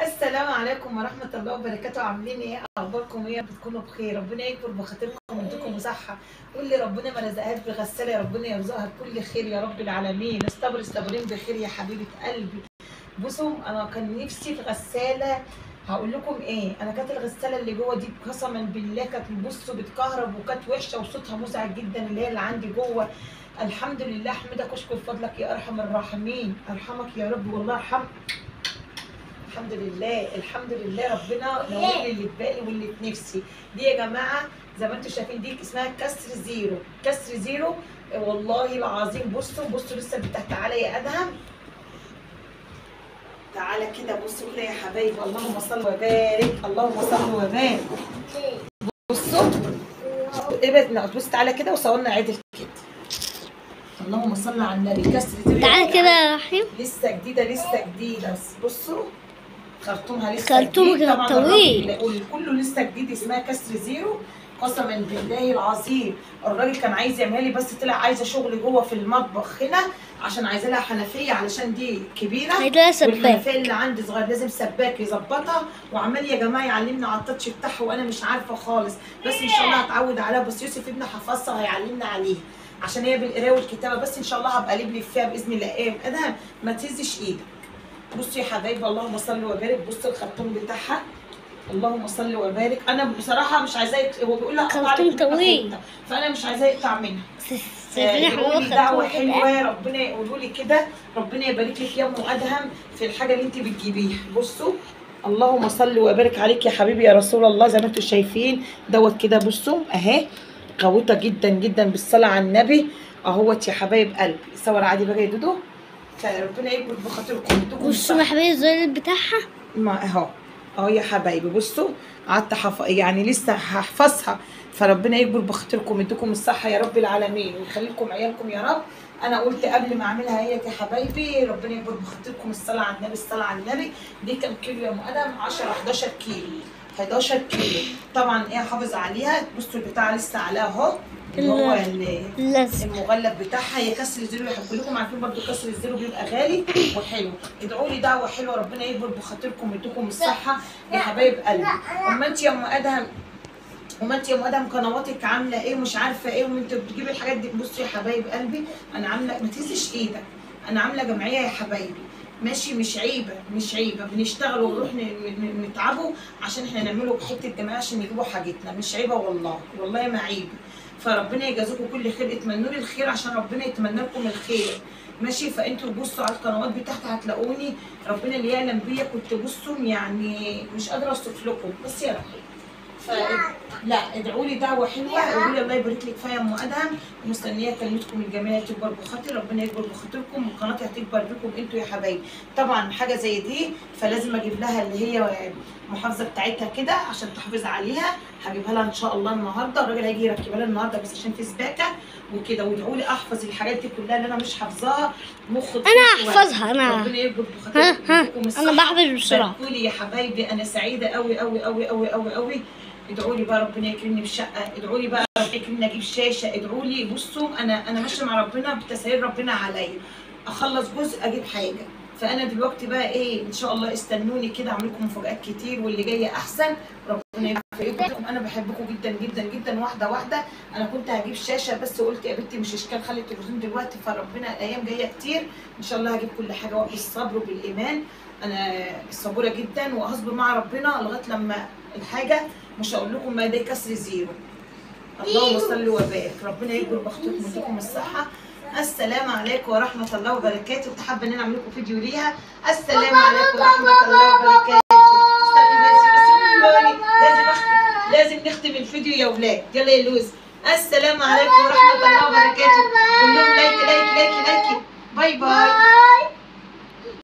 السلام عليكم ورحمة الله وبركاته. عاملين ايه؟ اخباركم ايه؟ بتكونوا بخير. ربنا يكبر بخاطركم ويديكم صحة، واللي ربنا ما رزقهاش بغسالة يا ربنا يرزقها بكل خير يا رب العالمين. استبر استبرين بخير يا حبيبة قلبي. بصوا انا كان نفسي في غسالة، هقول لكم ايه، انا كانت الغسالة اللي جوه دي قسما بالله كانت بصوا بتكهرب وكانت وحشة وصوتها مزعج جدا، اللي هي اللي عندي جوه. الحمد لله، احمدك واشكر فضلك يا ارحم الراحمين، ارحمك يا رب والله ارحم. الحمد لله الحمد لله، ربنا نور اللي في بالي واللي في نفسي. دي يا جماعة زي ما انتم شايفين دي اسمها كسر زيرو، كسر زيرو والله العظيم. بصوا بصوا لسه بتاعت. تعالى يا ادهم، تعالى كده بصوا كده يا حبايبي. اللهم صل وبارك، اللهم صل وبارك. بصوا ابعد، بص تعالى كده وصورنا عدل كده. اللهم صل على النبي. كسر زيرو، تعالى كده يا رحيم، لسه جديدة لسه جديدة. بصوا خرطومها لسه خرطوم طويل كله لسه جديد، اسمها كسر زيرو. قسما بالله العظيم الراجل كان عايز يعملها لي، بس طلع عايزه شغل جوه في المطبخ هنا، عشان عايزه لها حنفية، علشان دي كبيرة والحنفية اللي عندي صغير، لازم سباك يظبطها. وعمال يا جماعة يعلمنا على التاتش بتاعها وانا مش عارفه خالص، بس ان شاء الله هتعود عليها. بس يوسف ابني حفظها وهيعلمنا عليها عشان هي بالقرايه والكتابة، بس ان شاء الله هبقى لبلب فيها باذن الله. ايه ادهم ما تهزش ايدك. بصوا يا حبايبي اللهم صل وبارك. بصوا الخرطوم بتاعها، اللهم صل وبارك. انا بصراحة مش عايزاه، هو بيقول لها خرطوم طويل، فانا مش عايزاه يقطع منها. قولوا دعوه حلوة، ربنا يقولوا لي كده، ربنا يبارك لك يا ام ادهم في الحاجة اللي انت بتجيبيها. بصوا اللهم صل وبارك عليك يا حبيبي يا رسول الله. زي ما انتم شايفين دوت كده، بصوا اهي غويطه جدا جدا بالصلاة على النبي اهوت يا حبايب قلبي. صور عادي بقى يا دودو، فربنا يكبر بخاطركم. بصوا يا حبايبي الزرار بتاعها، ما اهو اهو يا حبايبي. بصوا قعدت يعني لسه هحفظها، فربنا يكبر بخاطركم يديكم الصحة يا رب العالمين ويخلي لكم عيالكم يا رب. انا قلت قبل ما اعملها هي يا حبايبي، ربنا يكبر بخاطركم. الصلاة على النبي، الصلاة على النبي. دي كام كيلو يا ام ادم؟ 10 11 كيلو، 11 كيلو. طبعا ايه حافظ عليها. بصوا البتاع لسه عليها اهو، اللي هو المغلف بتاعها. هي كسر زيرو، كلكم عارفين برضو كسر الزيرو بيبقى غالي وحلو. ادعوا لي دعوه حلوة، ربنا يكبر بخاطركم ويديكم الصحة يا حبايب قلبي. اما انت يا ام ادهم، وما انت يا ام ادهم قنواتك عامله ايه ومش عارفه ايه وانت بتجيبي الحاجات دي. بصوا يا حبايب قلبي انا عامله، ما تهزش ايدك، انا عامله جمعية يا حبايبي، ماشي؟ مش عيبه مش عيبه، بنشتغل ونروح نتعبوا عشان احنا نعمله حتة جمعية عشان نجيبوا حاجتنا، مش عيبه والله، والله ما عيبه. فربنا يجازيكم كل خير، اتمنوا لي الخير عشان ربنا يتمنى لكم الخير، ماشي؟ فانتوا بصوا على القنوات بتاعتي هتلاقوني، ربنا اللي يعلم بيا كنت بصوا يعني مش قادرة اوصف لكم، بس يا رب. لا ادعوا لي دعوه حلوة، قولوا لي الله يبارك لك فيا يا ام ادهم، ومستنيه كلمتكم الجميلة تكبر بخاطر، ربنا يكبر بخاطركم وقناتي هتكبر بكم انتوا يا حبايبي. طبعا حاجة زي دي فلازم اجيب لها اللي هي المحافظة بتاعتها كده عشان تحافظ عليها، هجيبها لها ان شاء الله النهارده، الراجل هيجي يركبها لها النهارده بس عشان في سباكه وكده. وادعوا لي احفظ الحاجات دي كلها اللي انا مش حافظاها مخ انا هحفظها انا، ربنا يكبر بخاطركم. انا بحفظ بسرعة. باركوا لي يا حبايبي، انا سعيدة قوي قوي قوي قوي قوي قوي. ادعوا لي بقى ربنا يكرمني بشقه، ادعوا لي بقى ربنا يكرمني اجيب شاشة، ادعوا لي. بصوا انا ماشية مع ربنا بتسهيل ربنا عليا، اخلص جزء اجيب حاجة. فانا دلوقتي بقى ايه ان شاء الله استنوني كده، اعمل لكم مفاجآت كتير واللي جاية احسن. ربنا يبارك. انا بحبكم جدا جدا جدا. واحدة واحدة انا كنت هجيب شاشة بس قلت يا بنتي مش اشكال، خلي التلفزيون دلوقتي. فربنا الايام جاية كتير ان شاء الله هجيب كل حاجة، وبالصبر وبالايمان. انا صبوره جدا وهصبر مع ربنا لغاية لما الحاجة، مش هقول لكم ما ده كسر زيرو. اللهم صل وبارك، ربنا يكبر بخاطركم ويديكم الصحة. السلام عليكم ورحمة الله وبركاته. كنت حابة ان انا اعمل لكم فيديو ليها. السلام عليكم ورحمة الله وبركاته. استني بس لازم نختم الفيديو يا ولاد. يلا يا لوز. السلام عليكم ورحمة الله وبركاته. كلهم like like like like. bye bye.